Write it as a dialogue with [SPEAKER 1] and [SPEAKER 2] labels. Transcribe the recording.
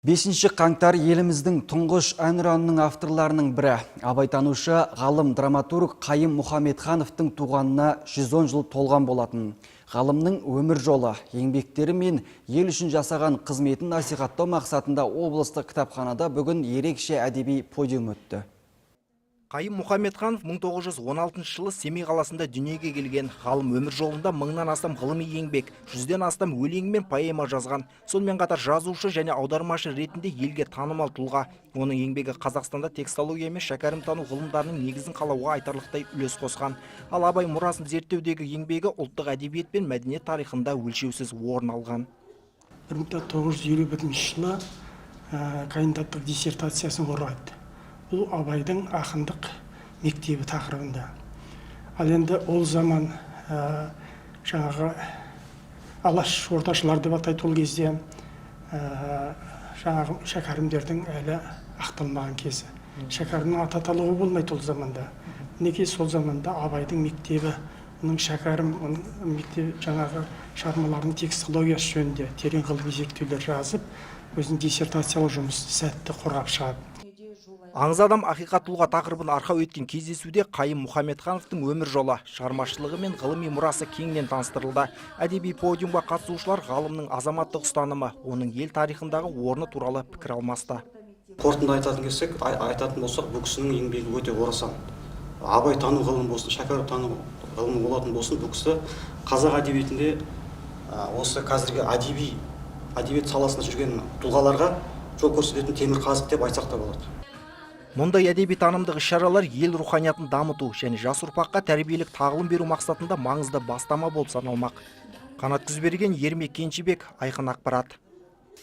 [SPEAKER 1] 5 қаңтар – еліміздің тұңғыш әнұранының авторларының бірі. Абайтанушы, ғалым, драматург Қайым Мұхамедхановтың туғанына 110 жыл толған болатын. Ғалымның өмір жолы, еңбектері мен ел үшін жасаған қызметін насихаттау мақсатында облыстық кітапханада бүгін ерекше әдеби подиум өтті.
[SPEAKER 2] Қайым Мұхамедханов 1916 жылы Семей қаласында дүниеге келген. Ғалым өмір жолында мыңнан астам ғылыми еңбек, 100-ден астам өлең мен поэма жазған. Сонымен қатар жазушы және аудармашы ретінде елге танымал тұлға. Оның еңбегі Қазақстанда текстология мен шәкәрімтану ғылымдарының негізін қалауға айтарлықтай үлес қосқан. Ал Абай мұрасын зерттеудегі еңбегі ұлттық әдебиет пен мәдениет тарихында өлшеусіз орын алған.
[SPEAKER 3] 1951 жылы кандидаттық диссертациясын қорғайды. Бұл Абайдың ақындық мектебі тақырыбында. Ал енді ол заман жаңағы алаш ордашылар деп атайды ол кезде, жаңағы шәкәрімдердің әлі ақталмаған кезі. Шәкәрімнің аты аталуға болмайды ол заманда. Мінекей, сол заманда Абайдың мектебі, оның шәкәрім, оның мектеп, жаңағы шығармаларының текстологиясы жөнінде терең ғылыми зерттеулер жазып, өзінің диссертациялық жұмысын сәтті қорғап шығады.
[SPEAKER 2] «Аңыз адам, ақиқат тұлға» тақырыбын арқау еткен кездесуде Қайым Мұхамедхановтың өмір жолы, шығармашылығы мен ғылыми мұрасы кеңінен таныстырылды. Әдеби подиумға қатысушылар ғалымның азаматтық ұстанымы, оның ел тарихындағы орны туралы пікір алмасты.
[SPEAKER 4] Қорытынды айтатын келсек, айтатын болсақ, бұл кісінің еңбегі өте орасан. Абай тану ғылымы болсын, шәкәрім тану ғылымы болатын болсын, бұл кісі қазақ әдебиетінде осы қазіргі әдебиет саласында жүрген тұлғаларға жол көрсететін темір қазық деп айтсақ та болады.
[SPEAKER 2] Мұндай әдеби танымдық іс-шаралар ел руханиятын дамыту және жас ұрпаққа тәрбиелік тағылым беру мақсатында маңызды бастама болып саналмақ. Қанат Күзберген, Ермек Кеншібек, Айқын Ақпарат.